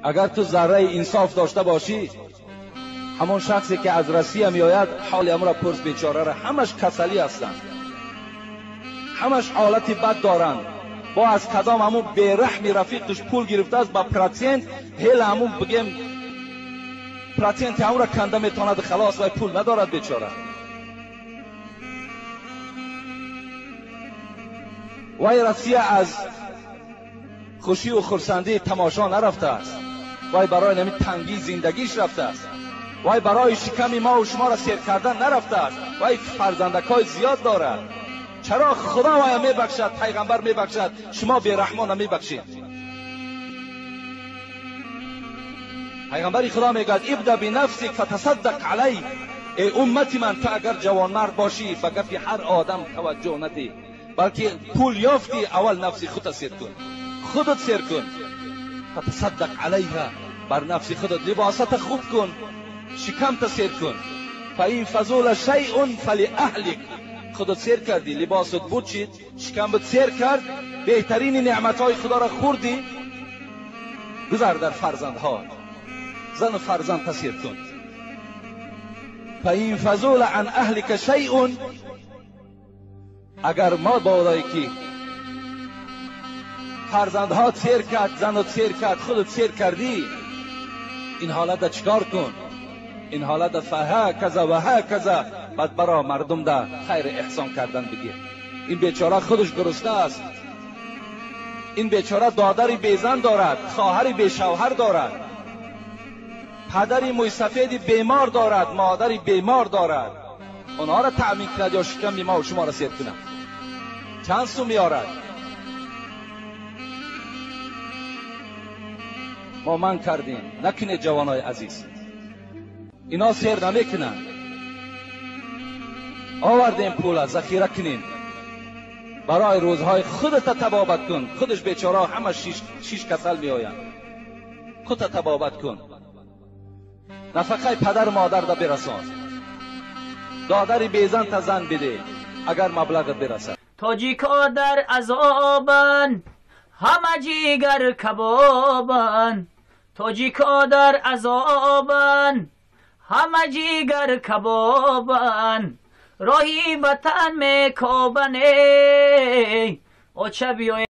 Агар ту зарраи инсоф дошта бошӣ, ҳамон шахсе ки аз Россия меояд, ҳоли ҳамонро пурс, бечораро, ҳамаш касалӣ ҳастанд, ҳамаш ҳолати бад доранд. Бо аз кадом ҳамон бераҳми рафиқаш пул гирифтааст ба процент, ҳела ҳамон бигем проценти ҳамонро канда метавонад, халос, вай пул надорад бечора. Вай Россия аз хушию хурсандии тамошо нарафтааст, вай барои нами тангии зиндагиш рафтааст, вай барои шиками мо шуморо сер кардан нарафтааст, вай фарзандакҳои зиёд дорад. Чаро Худо вая мебахшад, пайғамбар мебахшад, шумо бераҳмона мебахшед? Пайғамбари Худо мегӯяд: ибда бинафсик фатасаддақ алайк. Эй уммати ман, ту агар ҷавонмард бошӣ, ба гапи ҳар одам таваҷҷӯҳ надеҳ, балки пул ёфтӣ, аввал нафси худта сер кун, худат сер кун. Фатасаддақ алайҳа, бар нафси худат либосата хуб кун, шикамта сер кун. Фаин фазула шайъун фалиаҳлик. Худат сер кардӣ, либосат бучид, шикамат сер кард, беҳтарини неъматҳои Худоро хӯрдӣ, гузар дар фарзандҳо, зану фарзандта сер кун. Фаин фазула ан аҳлика шайъун. Агар мо болое ки фарзандҳо сер кард, занат сер кард, худат сер кардӣ, ин ҳолата чикор кун? Ин ҳолата фаҳаказа ва ҳаказа, баъд баро мардум да хайр эҳсон кардан бигир. Ин бечора худаш гурусна аст, ин бечора додари безан дорад, хоҳари бешавҳар дорад, падари мӯйсафеди бемор дорад, модари бемор дорад. Онҳоро таъмин кунад ё шиками мо шуморо сер кунад? Чанд сум меорад? Мо ман кардем, накунед ҷавонои азиз, ино сер намекунанд. Овардем пула, захира кунем барои рӯзҳои худата табобат кун. Худаш бечора ҳама шиш касал меоянд, худта табобат кун, нафақаи падару модарда бирасон, додари безанта зан биде агар маблағат бирасад. Тоҷико дар азобанд, ҳама ҷигар кабобанд. Тоҷико дар азобанд, ҳама ҷигар кабобанд. Роҳи ватан мекобанд, эй оча биёед.